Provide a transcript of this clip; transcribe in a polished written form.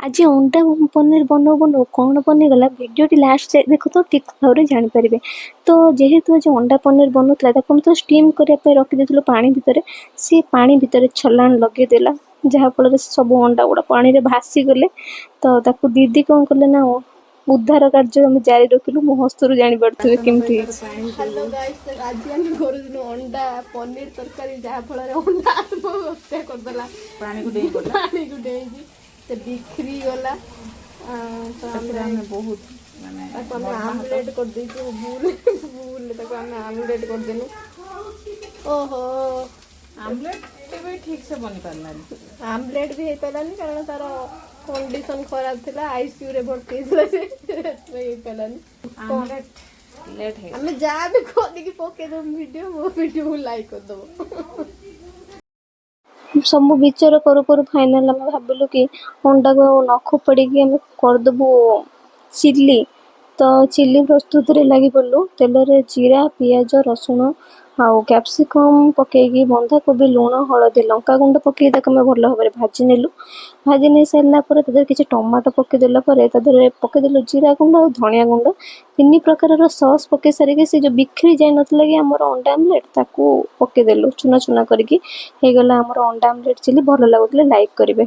ଆଜି ଅଣ୍ଡା ପନିର ବନଉ ବନଉ କ'ଣ ବନିଗଲା, ଭିଡ଼ିଓଟି ଲାଷ୍ଟ ଯାଏ ଦେଖନ୍ତୁ, ଠିକ୍ ଭାବରେ ଜାଣିପାରିବେ। ତ ଯେହେତୁ ଆଜି ଅଣ୍ଡା ପନିର ବନଉଥିଲା, ତାକୁ ଆମେ ତ ଷ୍ଟିମ୍ କରିବା ପାଇଁ ରଖିଦେଇଥିଲୁ ପାଣି ଭିତରେ। ସିଏ ପାଣି ଭିତରେ ଛଲାଣ ଲଗେଇଦେଲା, ଯାହାଫଳରେ ସବୁ ଅଣ୍ଡା ଗୁଡ଼ା ପାଣିରେ ଭାସିଗଲେ। ତ ତାକୁ ଦିଦି କ'ଣ କଲେ ନା, ଉଦ୍ଧାର କାର୍ଯ୍ୟ ଆମେ ଜାରି ରଖିଲୁ। ମୋ ହସରୁ ଜାଣିପାରୁଥିବେ କେମିତି ହେଇଛି। ହ୍ୟାଲୋ ଗାଇସ୍, ଆଜି ଆମେ କରୁଥିଲୁ ଅଣ୍ଡା ପନିର ତରକାରୀ, ଯାହା ଫଳରେ ଅଣ୍ଡା ଆତ୍ମହତ୍ୟା କରିଦେଲା। ପାଣିକୁ ଡେଇଁ ପଡ଼ିଲା। ପାଣିକୁ ଡେଇଁକି ସେ ବିଖରି ଗଲା। ତ ସେଥିରେ ଆମେ ବହୁତ ମାନେ ତାକୁ ଆମେ ଆମଲେଟ୍ କରିଦେଇଛୁ। ଭୁଲ ଭୁଲ ତାକୁ ଆମେ ଆମଲେଟ୍ କରିଦେଲୁ। ଓହୋ। ଆମଲେଟ୍ ବି ଠିକ୍ ସେ ବନି ପାରିଲାନି। ଆମଲେଟ୍ ବି ହେଇପାରିଲାନି, କାରଣ ତାର କଣ୍ଡିସନ ଖରାପ ଥିଲା। ଆଇସିୟୁରେ ଭର୍ତ୍ତି ହେଇଥିଲା ସେ, ସେଥିପାଇଁ ହେଇପାରିଲାନି। ଆମଲେଟ୍ ଲେଟ୍ ହେଇଗଲା। ଆମେ ଯାହା ବି କରିକି ପକେଇଦବୁ ଭିଡ଼ିଓ, ମୋ ଭିଡ଼ିଓକୁ ଲାଇକ୍ କରିଦବ। ସବୁ ବିଚାର କରୁ କରୁ ଫାଇନାଲ୍ ଆମେ ଭାବିଲୁ କି ଅଣ୍ଡାକୁ ଆଉ ନ ଫୋପାଡ଼ିକି ଆମେ କରିଦେବୁ ଚିଲି। ତ ଚିଲି ପ୍ରସ୍ତୁତିରେ ଲାଗି ପଡ଼ିଲୁ। ତେଲରେ ଜିରା, ପିଆଜ, ରସୁଣ ଆଉ କ୍ୟାପ୍ସିକମ୍ ପକେଇକି, ବନ୍ଧାକୋବି, ଲୁଣ, ହଳଦୀ, ଲଙ୍କାଗୁଣ୍ଡ ପକେଇକି ତାକୁ ଆମେ ଭଲ ଭାବରେ ଭାଜି ନେଲୁ। ଭାଜି ନେଇ ସାରିଲା ପରେ ତା ଦେହରେ କିଛି ଟମାଟୋ ପକେଇଦେଲା ପରେ ତା ଦେହରେ ପକେଇଦେଲୁ ଜିରା ଗୁଣ୍ଡ ଆଉ ଧନିଆ ଗୁଣ୍ଡ, ତିନି ପ୍ରକାରର ସସ୍ ପକେଇ ସାରିକି ସେ ଯେଉଁ ବିଖରି ଯାଇନଥିଲା କି ଆମର ଅଣ୍ଡା ଆମଲେଟ୍, ତାକୁ ପକେଇଦେଲୁ ଚୁନା ଚୁନା କରିକି। ହେଇଗଲା ଆମର ଅଣ୍ଡା ଆମଲେଟ୍ ଚିଲି। ଭଲ ଲାଗୁଥିଲେ ଲାଇକ୍ କରିବେ।